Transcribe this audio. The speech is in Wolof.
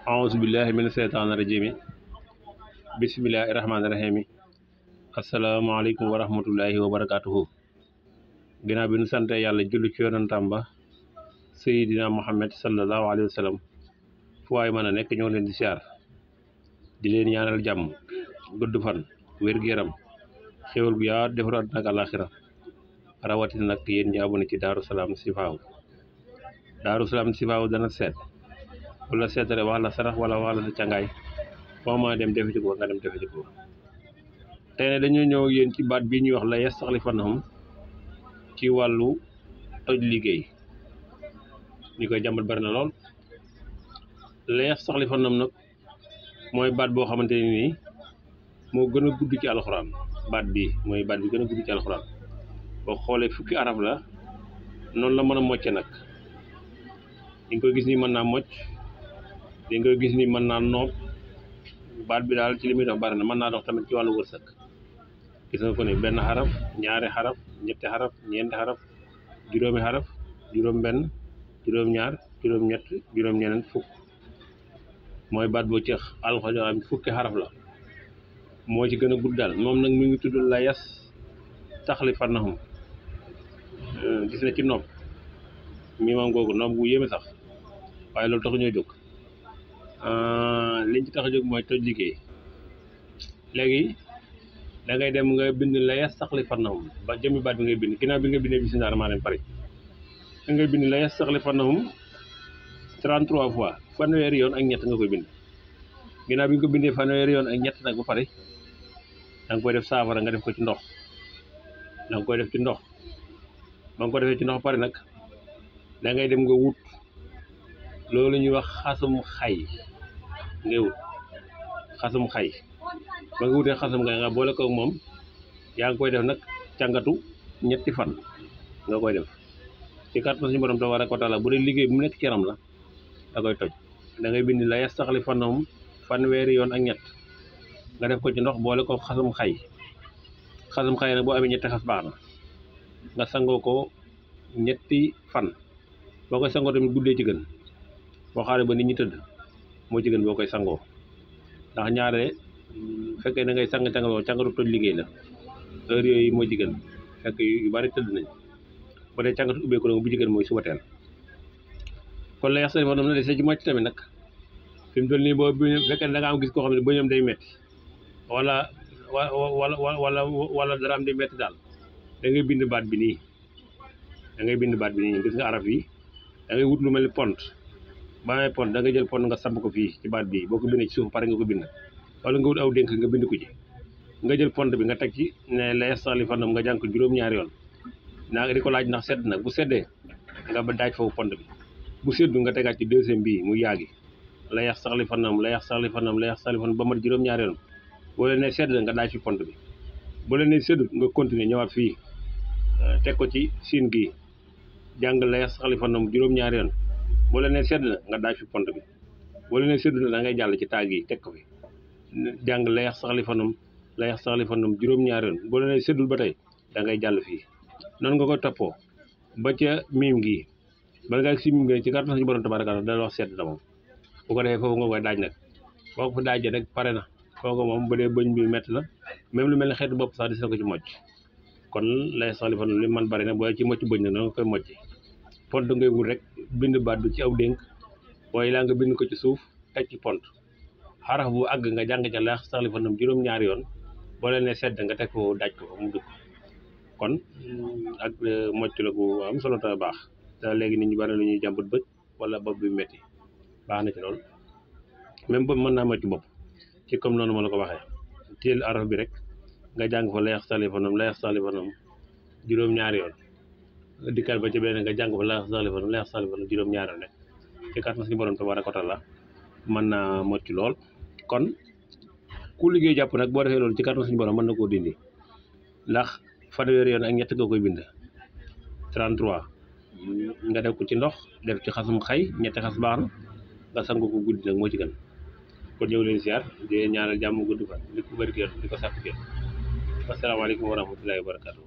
أعوذ بالله من الشيطان الرجيم بسم الله الرحمن الرحيم السلام عليكم ورحمة الله وبركاته ginnaaw bi nu sante yàlla julli ci yonentam ba Seydina Muhammad sallallahu alayhi wa sallam fu waay mën a nekk ñoo leen di siyaar di leen ñaanal jàmm gudd fan wér-gu-yaram xéwal gu yaa defaru àddina ak àllaaxira rawatina nag yéen ñi abonné ci Daaru Salaam Chifaou. Daaru Salaam Chifaou dana seet wala seetale wax la sarax wala wax la càngaay foo ma dem defe ci ko nga dem defe ci ko tey ne dañoo ñëw ak yéen ci baat bi ñuy wax la yastaxlifannahum ci wàllu toj liggéey ñi koy jàmbat bari na lool. la yastaxlifannahum nag mooy baat boo xamante ni nii moo gën a gudd ci alxuraan. baat bi mooy baat bi gën a gudd ci alxuraan boo xoolee fukki araf la noonu la mën a mocce nag di nga koy gis ni mën naa mocc di nga koy gis ni mën naa noob baat bi daal ci li muy dox bari na mën naa dox tamit ci wàllu wërsëg. gis nga ko ne benn xaraf ñaari xaraf ñetti xaraf ñeenti xaraf juróomi xaraf juróom benn juróom ñaar juróom ñett juróom ñeneen fukk mooy baat boo ci alxuraan fukki xaraf la moo ci gën a gudd daal. moom nag mi ngi tudd la yastaxlifannahum gis na ci nopp mi moom googu nopp gu yéeme sax waaye loolu taxu ñoo jóg liñ ci tax a jóg mooy toj liggéey. léegi da ngay dem nga bind la yastaxlifannahum ba jëmmi baat bi ngay bind ginnaaw bi nga bindee bismillaahi rahmaani rahiim pare da ngay bind la yastaxlifannahum 33 fois fanweeri yoon ak ñett nga koy bind. ginnaaw bi nga ko bindee fanweeri yoon ak ñett nag ba pare da nga koy def saafara nga def ko ci ndox da nga koy def ci ndox ba nga ko defee ci ndox pare nag da ngay dem nga wut loolu ñuy wax xasum xay ngay wut xasum xay ba nga wutee xasum xay nga boole ko ak moom yaa ngi koy def nag càngatu ñetti fan nga koy def ci kàttan suñu borom tabaaraka wa taala. bu dee liggéey bu mu nekk ci yaram la da koy toj da ngay bind la yastaxlifannahum fanweeri yoon ak ñett nga def ko ci ndox boole ko xasum xay. xasum xay nag boo amee ñetti xas baax na nga sangoo ko ñetti fan. boo koy sangoo tamit guddee ci gën boo xaaree ba nit ñi tëdd moo ci gën boo koy sangoo ndax ñaare fekkee da ngay cangatu toj liggéey la heure yooyu moo ci gën fekk yu bari tëdd nañ. bu dee cangatu ubbeeku nag bu ci gën mooy suba teel. kon la yastaxlifannahum na desee ci mocc tamit nag fi mu toll nii boo fekkee da nga am gis koo xam ne bëñam day metti wala daraam di metti daal da ngay bind baat bi nii gis nga araf yi da ngay wut lu mel ni pont ba amee pont da nga jël pont nga samp ko fii ci baat bi boo ko bindee ci suuf pare nga ko bind wala nga wut aw dénk nga bind ko ci nga jël pont bi nga teg ci ne la yastaxlifannahum nga jàng ko juróom-ñaari yoon naa di ko laaj ndax sedd nag bu seddee nga ba daaj foofu pont bi bu seddu nga tegaat ci deuxième bii mu yaagi la yastaxlifannahum ba mat juróom-ñaari yoon boo leen ne sedd nga daaj fi pont bi boo leen ne seddut nga continuer ñëwaat fii teg ko ci siin gii jàng la yastaxlifannahum juróom-ñaari yoon boo leen ne sedd na nga daaj fi pont bi boo leen ne seddut na da ngay jàll ci taag yi teg ko fi jàng la yastaxlifannahum juróom-ñaari yoon boo leen ne seddul ba tey da ngay jàll fii noonu nga koy toppoo ba ca miim gii bala ngaa si miim gi ci kàttan suñu borom tabaaraka taala dana wax sedd na moom. bu ko defee foofu nga koy daaj nag boo ko fa daajee rek pare na kooku moom bu dee bëñ bi métti la même lu mel ne xeetu bopp sax di ko ci mocc. kon la yastaxlifannahum li man bari na booy ci mocc bëñ nag nga koy mocc pont ngay wut rek bind baat bi ci aw dénk booy laa nga bind ko ci suuf teg ci pont xaraf bu àgg nga jàng ca la yastaxlifannahum juróom-ñaari yoon boo leen ne sedd nga teg ko daaj ko mu dugg. kon ak mocc la gu am solo te baax te léegi nit ñi bari lu ñuy jàmbat bët wala bopp bi métti baax na ci lool. même boobu mën naa mocc bopp ci comme noonu ma la ko waxee téel araf bi rek nga jàng fa la yastaxlifannahum juróom-ñaari yoon dikkaat ba ci beneen nga jàng fa la yastaxlifannahum juróom-ñaari yoon rek ci kàttan suñu borom tabaaraka wa taala mën naa mocc lool. kon ku liggéey jàpp nag boo defee loolu ci kàttan suñu borom mën na koo dindi ndax fanweeri yoon ak ñett nga koy bind 33 nga def ko ci ndox def ci xasum xay ñetti xas baax na nga sangu ko guddi nag moo ci gën. kon ñëw leen siyaar di ñaanal jàmm gudd fan di ko bëri di ko sàkk asalaamaaleykum wa rahmatullahi wa barakatuh.